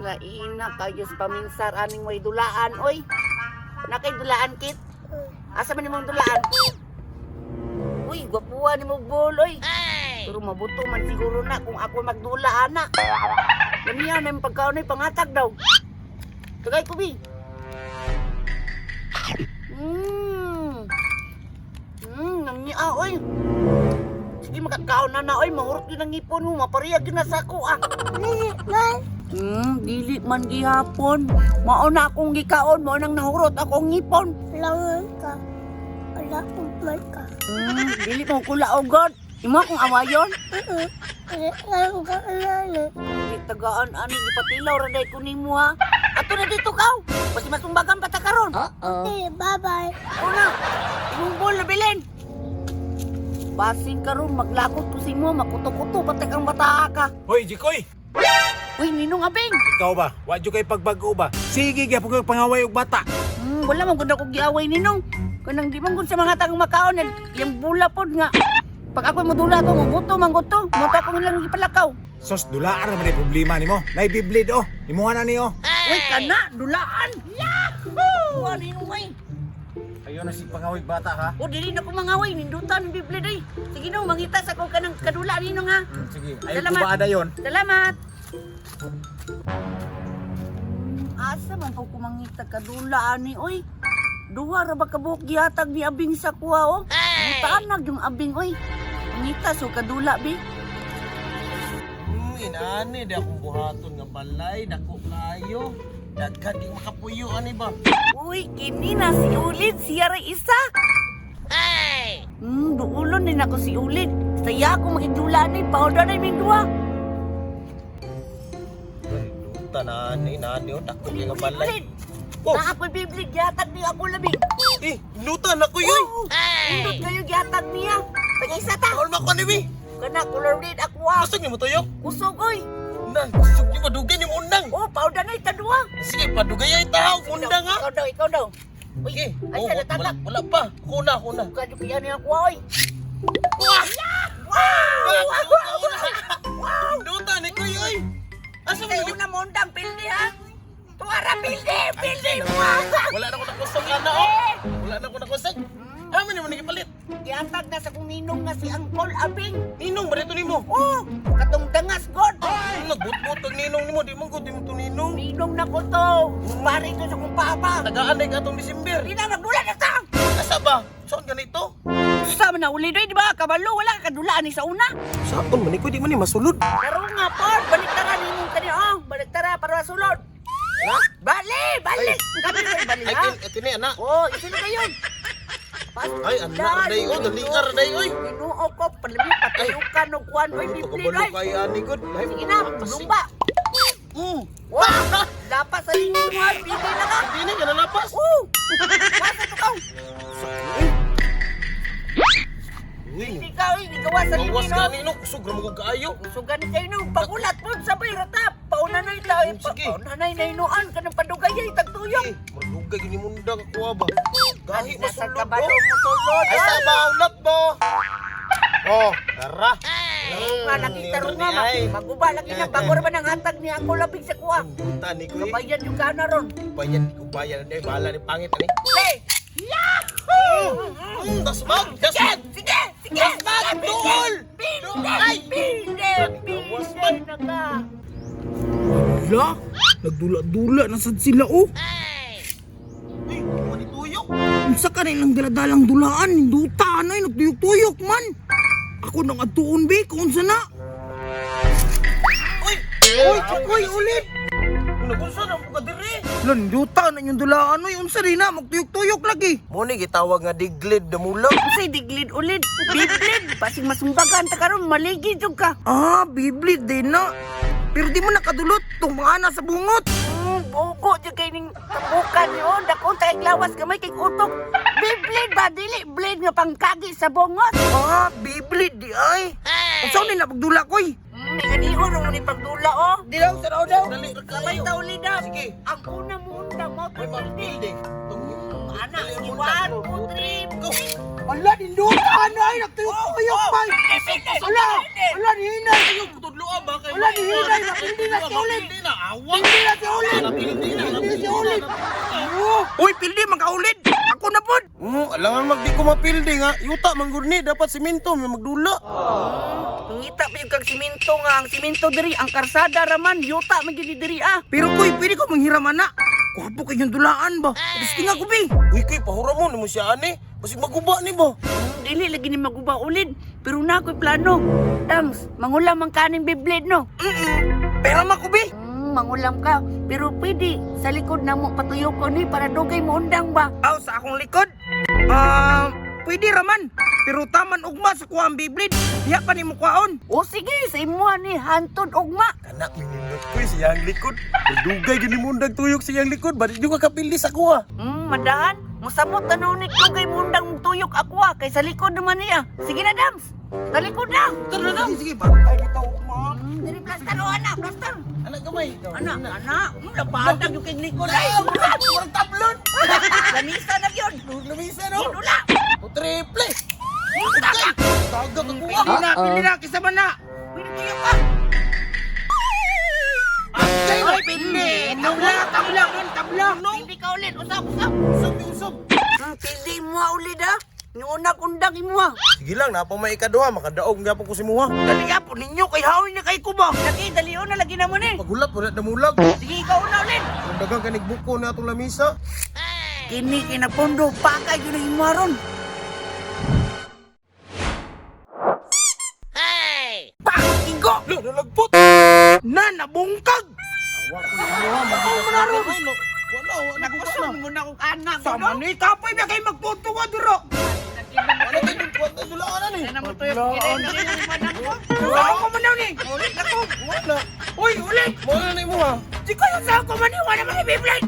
Laina kayo sa paminsar aning way dulaan oy. Nakay dulaan kit. Asa man imong dulaan? Uy, gwapuha ni mo bol oy. Pero mabuto man siguro na kung ako magdula ana. Lamiya na yung pagkaon ay pangatag daw. Tagay ko bi. Nangya oy. Sige makakaon na na oy, mahurot yun ang ngipon mo, mapariyag yun na sa ako ah. Dili man gihapon. Mao na akong gikaon, mao nang nahurot akong ngipon. Langan ka. Wala man ka. Dili mo kulaog god. Imo akong awayon. Lang ka na. Di tagaan ani gipatilaw ra day ko nimo ha. Ato na dito kaw. Basi masumbagan pa ta karon. Okay, bye-bye. Una, imong bol na bilin. Basin karon maglakot ko si mo, makuto-kuto patay kang bata ka. Hoy, Jikoy! Uy, ninong abing. Ikaw ba? Wa jud kay pagbago ba? Sige gyapon kay pangaway og bata. Wala man gud ako giaway ninong. Kanang di man gud sa mga taong makaon, yang bula pod nga. Pag ako modula to, mubuto man gud to. Mo ta akong ilang gipalakaw. Sos dulaan ra man ay problema nimo. Nay biblid oh. Imuha na niyo. Uy, kana dulaan. Yahoo! Wa ninong ay. Ayo na si pangaway og bata ha. O dili na ko mangaway, nindutan ang Biblia day. Sige no, mangita sa ko kanang kadula ninong ha. Sige, ayo Salamat. ko ba dayon? Salamat. Asa man po ko mangita kadula ani oy. Duha ra ba ka buhok gihatag ni abing sa kuha oh. Mutaan yung abing oy. Mangita so kadula bi. Inani, di akong buhaton nga balay, dako kayo. Daghan di makapuyo ani ba? Uy, kini na si Ulid, siya ra isa. Duulon din ako si Ulid. Saya ako makidula ni, paoda na yung duha. Duta na ani, nani oh, dako kay nga balay. Ulid! Oh. Na ako'y bibli, gihatag niya ako labi. Eh, duta na ko yoy. Oh, indot kayo gihatag niya. Tag-isa ta. Kaol man ko ani bi. Kana color red ako ah. Kusog nimo tuyok. Kusog oy. Nang, kusog nimo dugay nimo undang. Oh, pauda na itadua. Sige, padugay ay tahaw undang ha. Ikaw daw, ikaw daw. Uy, Sige. ay Oh, sa wala, natagak. wala pa. Ako na, ako na. Buka yung kaya niya ako oy. Wah! Wow! Wow! Duta ni ko yoy. Asa man Ay, yun? una mo undang pildi ha. Tuara pildi, pildi. Wala na ko nakusog ana oh. Wala na ko nakusog. Amo nimo gipalit? Gihatag na sa kong ninong nga si Angkol Abing. Ninong ba dito nimo? Oh, katong dangas god. Nagbutbut ang ninong nimo, di mo gud di mo to ninong. Ninong na ko to. Pare ko sa kong papa. Tagaan day katong December. Di na magdula na ta. Asa ba? Saan ganito? Sa man na uli doy, di ba? Kabalo wala ka kadulaan ni sa una. Saan man ni ko di man ni masulod. Pero nga pod, balik tara nimong kani oh, balik tara para masulod. Na? Bali, balik. Kami kay bali Ay ha. kin kini ana. Oh, ito na kayo. Ay ana day oh, dali ka day oy. Ginoo ko palami patayukan og kuan oy Ito bibli kabalo oy. kay ani gud. Lahi Sige na, lumba. Wah! Lapas sa lingon mo, bibli na ka. Dini ka nalapas. Oh! Wasa to ka. Uy, Hindi ka, oy, gawa sa lingon. Gawas gani no, kusog ra mo kaayo. Sugan ni kayo nung pagulat po sabay ratap. Pauna na ita, eh, Sige. pauna na inainuan ka ng padugay ay tagtuyok. Eh, madugay gini mundang ako ba. Gahi Nasa masulod. kabalo oh. mo sulod. Ay sa baulat bo. Oh, tara. Nga nakita ron nga, Ay. maguba lagi na, bago ra ba ng hatag niya ako labig sa kuha. Duta ni ko. Kabayan yung kana ron. Bayan, di ko bayan. Ay, bahala ni pangit ani. Hey! Yahoo! Dasmag, dasmag. Sige! Sige! Dasmag, duol! Pinde! Ay! Pinde! Gawas Pinde na ka! Hala, nagdula-dula na sad sila oh. Uy, manituyok. Unsa ka nilang daladalang dulaan, hinduta na nagtuyok-tuyok man. Ako nang adtuon be, kung unsa na. Uy! Uy, uy, ulit. Nagunsa na mo ka diri. Landuta na yung dulaan oy, unsa rin na, magtuyok-tuyok lagi. Mo ni gitawag nga diglid damulog. Unsay diglid ulid? Biblid! Basig masumbagan ta karon maligi jud ka. Ah, bibli din na. Pero di mo nakadulot, tong mga ana sa bungot. Bugo jud kay ning tambukan yun. Dakon ta kay lawas gamay kay utok. Biblid ba dili blade nga pangkagi sa bungot. Ah, bibli di ay. Unsa ni na pagdula koy? Ganiho ra mo ni pagdula oh. Dilaw sa daw daw. Dali ra Kamay kayo. ta uli na. Sige. Ang una mo undang mo Uy, magpilde. Ana, sige, 1, 2, 3. Go. Ala, dinduta na ay, nagtuyok-tuyok pa. Ala, ala, hinay. Tudlo dua ba kay Wala, nihinay, mapildi na si Ulid. Mapildi na awa. Pildi na si Ulid. Mapildi na. Pildi si Ulid. Oh. Uy, pildi magkaulid. Ako na pod. Oo, alangan mag di ko mapildi nga. Yuta man gud ni dapat simento may magdula. Pangita pa yung kag simento nga ang simento diri ang karsada raman yuta man gyud ni diri ah. Pero koy, pwede ko manghiram ana. Kuwapo kay yung dulaan ba? Gusto nga ko bi. Uy koy pahura mo nimo siya ani. Basig maguba ni ba? Dili lagi ni maguba ulid pero na ako'y plano. Tams, mangulam ang kaning Beyblade no. Mm. Pera man ko bi. Mangulam ka pero pwede sa likod na mo patuyo ko ni para dugay mo undang ba. Aw, sa akong likod. Pwede raman. Pero taman ugma sa kuha ang Beyblade. Diha pa nimo kuhaon. O sige, sa imuha ni hantod ugma. Kanak minindot ko sa iyang likod. Dugay gini mo undag tuyok sa iyang likod. Balik di ka kapildi sa kuha. Madahan. Musamot na ni dugay mo undang tuyok ako ah kay sa likod naman niya. Sige na Dams. Sa likod na. Tara na. Sige, sige, bantay bitaw ugma. Diri plaster o anak, plaster. Anak gamay. Anak, anak, labadag yung kay likod ay. Murag tablon. Lamisa na yun. Lamisa no. Wala. O triple. Taga. Taga ka kuha. Pili na, pili na, kisa man na. Pwede tuyo ka. Ay, pili. Tabla, tabla, man, tabla. Hindi ka ulit. Usap, usap. Usab ni usab. Pili mo ah, ulit ah. Niunag undang imo ah. Sige lang, napa may ikaduha, makadaog nga po ko si Muha. Dali po ninyo, kay hawin na kay ko ba? Lagi, dalion na lagi na mo ni. Pagulat, wala damulag. Sige, ikaw una ulit. Ang dagang kanig buko na atong lamisa. Kini kinapondo, pakay yun ang imo aron. Pak, igo. Lo, nalagpot. Na, nabungkag. Awa ko ni Muha, Ako man aron. Wala, wala. Nakusog mo na kong anak. Sama ni, kapoy ba kayo magtutuwa duro? Wala tayo, wala tayo dulaan na ni. Sana mo tuyo. Kini manang ko. Sa ako man ni. Ulit na ko. Wala. Uy, ulit. Wala na ni Muha. Di ko yung sa ako man ni, wala man ni Beyblade.